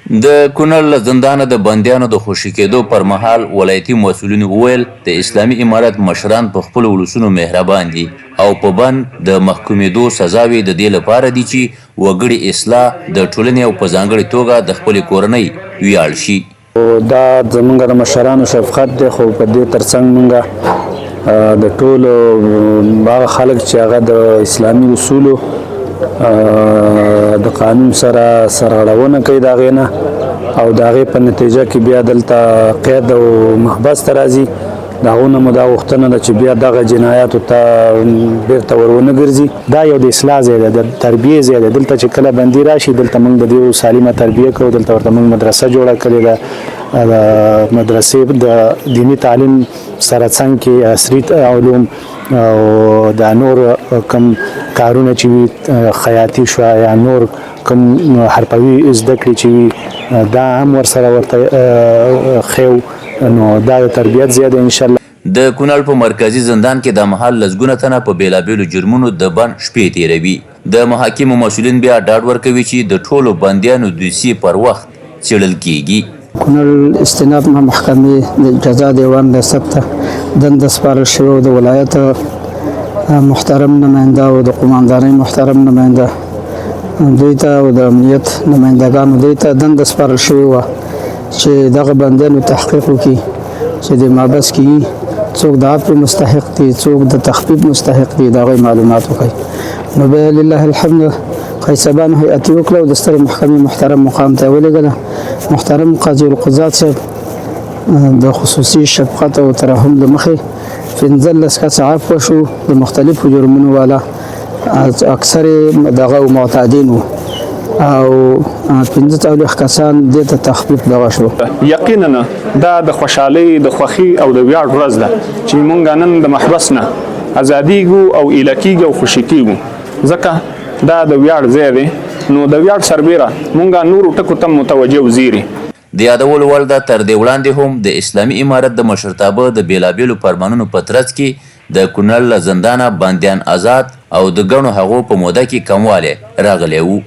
د کونړ له زندانه د بندیانو د خوشې کېدو پر مهال ولایتي مسؤلینو وویل، د اسلامي امارت مشران په خپلو ولسونو مهربان دي او په بند د محکومېدو سزاوې د دې لپاره دي چې وګړي اصلاح، د ټولنې او په ځانګړې توګه د خپلې کورنۍ ویاړ شي. دا زمونږ د مشرانو شفقت دی، خو په دې ترڅنګ مونږ د ټولو هغه خلک چې هغه د اسلامي اصولو د قانون سره سرغړونه کوي د هغې نه او د هغې په نتیجه کې بیا دلته قید او محبس ته راځي، د هغو نه مو دا غوښتنه ده چې بیا دغه جنایاتو ته بیرته ور ونه ګرځي. دا یو د اصلاح ځای دی، د تربیې ځای دی. دلته چې کله بندي راشي، دلته موږ د دې سالمه تربیه کوو. دلته ورته موږ مدرسه جوړه کړې ده. د مدرسې د دیني تعلیم سره څنګ کې عصري علوم او د نور کوم کارونه چې وي، خیاطي شو یا نور کوم حرفوي زده کړې چې وي، دا هم ورسره ورته ښیو. نو دا د تربیت ځای دی ان شاء الله. د کونړ په مرکزي زندان کې دا مهال لسګونه تنه په بېلابېلو جرمونو د بند شپې تېروي. د محاکمو مسؤلین بیا ډاډ ورکوي چې د ټولو بندیانو دوسیې پر وخت څېړل کېږي. کونړ استیناف محکمې د جزا دیوان ریاست ته دنده سپارل شوې او د ولایت محترم نماینده او د قوماندانۍ محترم نماینده دوی ته او د امنیت نمایندګانو دوی ته دنده سپارل شوې وه چې دغه بندیانو تحقیق وکړي چې د محبس کې څوک د عفو مستحق دي، څوک د تخفیف مستحق دي، د هغوی معلومات وکړي. نو بیا لله الحمد قیصبانو هیئتي وکړه او د سترې محکمې محترم مقام ته ولېږله. محترم قاضي القضات صاحب د خصوصي شفقت او ترحم له مخې 15 کسه عفو شو د مختلفو جرمونو والا، اکثر دغه معتادین وو، او 45 کسان دې ته تخفیف دغه شو. یقینا دا د خوشحالۍ، د خوښۍ او د ویاړ ورځ ده چې مونږ نن د محبس نه ازادیږو او ایله کیږو او خوشي کیږو، ځکه دا د ویاړ ځای دی. نو د ویاړ سربیره مونږ نورو ټکو ته متوجه وزیري. د یادولو وړ ده، تر دې وړاندې هم د اسلامي امارت د مشرتابه د بېلابېلو فرمانونو په ترڅ کې د کونړ له زندانه بندیان ازاد او د ګڼو هغو په موده کې کموالی راغلی و.